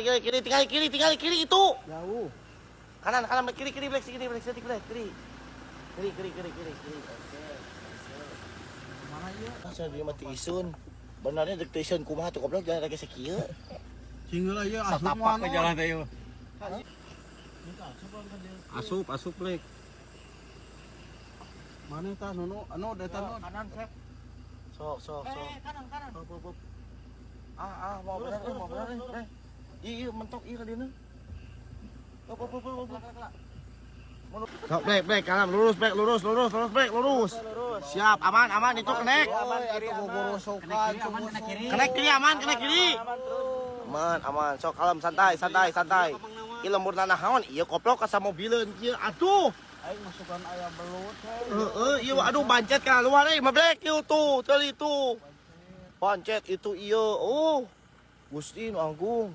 Kiri, kiri, tinggal kiri, tinggal kiri itu. Jauh. Kanan, kanan, kiri, kiri, black, kiri, black, kiri, black, kiri. Kiri, kiri, kiri, kiri, kiri. Oke. Mana ieu? Masa dia mati isun. Benarnya dek isun kumaha tuh goblok jalan lagi sakieu. Cinggeul ieu asup Satapak mana? ke jalan teh ieu. Asup, asup lek. Mana tah nu anu eta nu? Kanan, Sep. Sok, sok, sok. Kanan, kanan. Hop, hop, hop. Ah, ah, mau benar, eh, mau benar, eh. Eh. Iya, iya, mentok iya ka dina. Hop, hop, hop, hop, hop. Sok, brek, brek, kanan, lurus, brek, lurus, lurus, lurus, brek, lurus. Siap, aman, aman, itu kenek. Aman kiri boborosokan. Kenek kiri, aman, kenek kiri. Aman, aman. Sok, kalem, santai, santai, santai. Ieu lembur naon? Ieu koplok asa mobileun kieu. Aduh. Aing masukan aya belut. Heeh, ieu aduh bancet ka luar euy, mabrek ieu tuh, teu itu. Pancet itu ieu. Oh. Gusti nu agung.